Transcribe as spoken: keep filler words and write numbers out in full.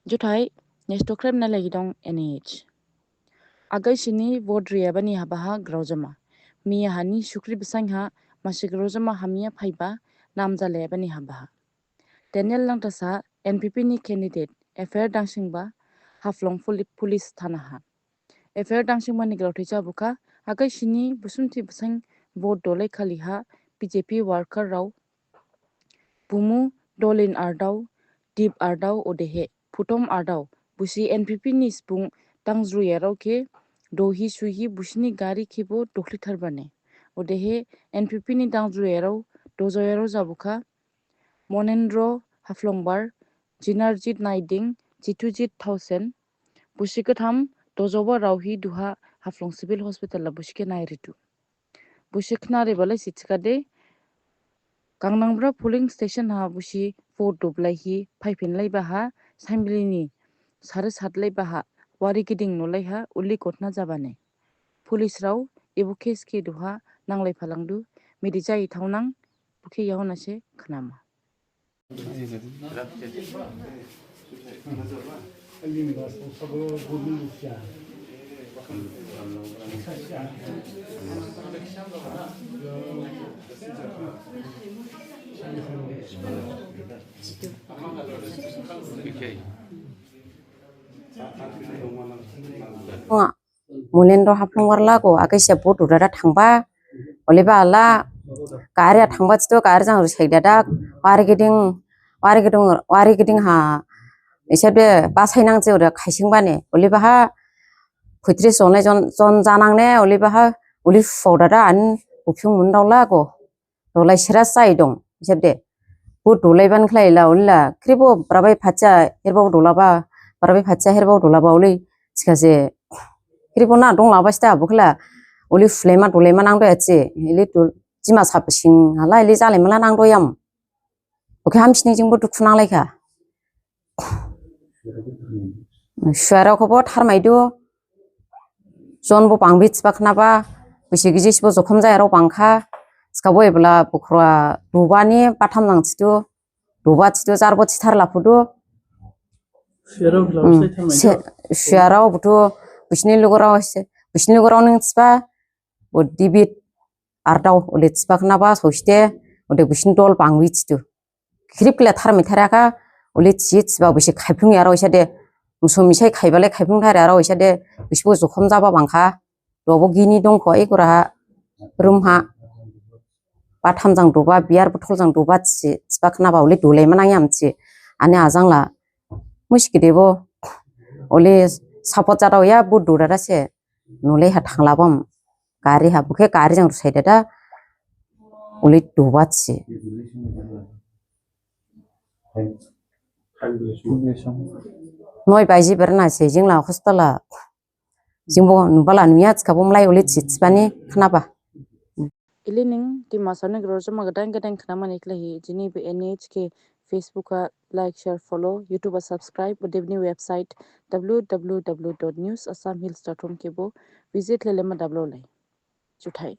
Juthai, nestokrem na lagi dong N H. Agai sini vote riyabani habaha graojama. Miya hani sukri besang ha masi graojama hamya phaiba namjalebani habaha. Daniel Langthasa N P P ni candidate F I R dangsingba Haflong puli-, police thana ha. F I R dangsingba ni graothai jabukha, agai sini busumthi besang vote dolai khali ha B J P worker rao bumu Dolin Ardao, Dip Ardao odehe Phutom Ardao, busi N P P ni sipung dangjruyarao khe dohi suhi busini gari khebo dokhli tharbane. Odehe N P P ni dangjruyarao, dojoyarao jabukha, Monendro Haflongbar, Jinarjit Naiding, Jitujit Thaosen, busi gatham dojoba raohi duha Haflong Civil Hospital la busi khe nairidu. Busi khnaribalai si thikhade, Gangnangbra polling station ha busi vote doblaihi phaiphinlaiba ha saimbili ni sare satlaiba ha wari giding nolai ha uli gotna jabane. Police rao ebo case khe duha nanglai phalangdu, midi jai thaonang, bukhe yahon ase khnama. Wa, Mulendro Haflongbar la go, agai se vote dodada thangba, oliba la, gari a thangba thidu, gari jang rusaidada, wari giding, wari giding, wari giding ha, ise de basainang thidu, khaisingbane, oliba ha, phuitri sonai jon, jon janangne, oliba ha, uli fodada an, uphung mundao la go. Dolai sira sai dong, jebde. Bo dolai ban khlai la, uli la, khribo brabai phacha, herbao dolaba, brabai phacha, herbao dolaba, uli, thikhase, khribo na dong laba sita, bo khla, uli fulaima dolaima nangdo yachi, ili dol, jima sap sing, hala, ili jalaima la nangdo yam. Bo khe hamsining jingbo dukhu nanglaikha. Suarao khobo tharmaidu. Jon bo bangbi thiba khnaba, bisi gijis bo jokhom jayarao bangkha. Thikhabo ebla bukhra dubani batham jang thidu, duba thidu, jarbo thithar laphudu. Suarao khla Hmm. Sai tharmaidu. Se-, suarao buthu, bisini lugurao se, bisini lugurao ning thiba, bo Dibit Ardao, uli thiba khnaba, saoside, uli bisini dol bangbi thidu. Khrip kila tharmai tharakha, uli thi thiba bisi khaiphlung yarao isade, musu misai khaibalai khaiphlung tharyarao isade, bisibo jokhom jaba bangkha, dobo gini dongkho, ikura ha, room ha, batham jang duba, beer bottle jang duba thi, thiba khnaba uli dolaima nangyam thi, ani ajang la, musi gidebo, uli support jadao ya, bo dodada se, nulai ha thanglabam, gari ha, bo khe gari jang rusaidada, uli duba thi. Noi baji berna se, jingla hostel la. Jingbo nubala nuya thikhabo mlai uli thi thibani khnaba. Ili ning Dimasa ni graojama gdain gdain khnamani khlaihi, jini bo N H K Facebook ha like, share, follow, YouTube ha subscribe, odebani website W W W dot news assam hills dot com khebo visit lelema dablolai. Juthai.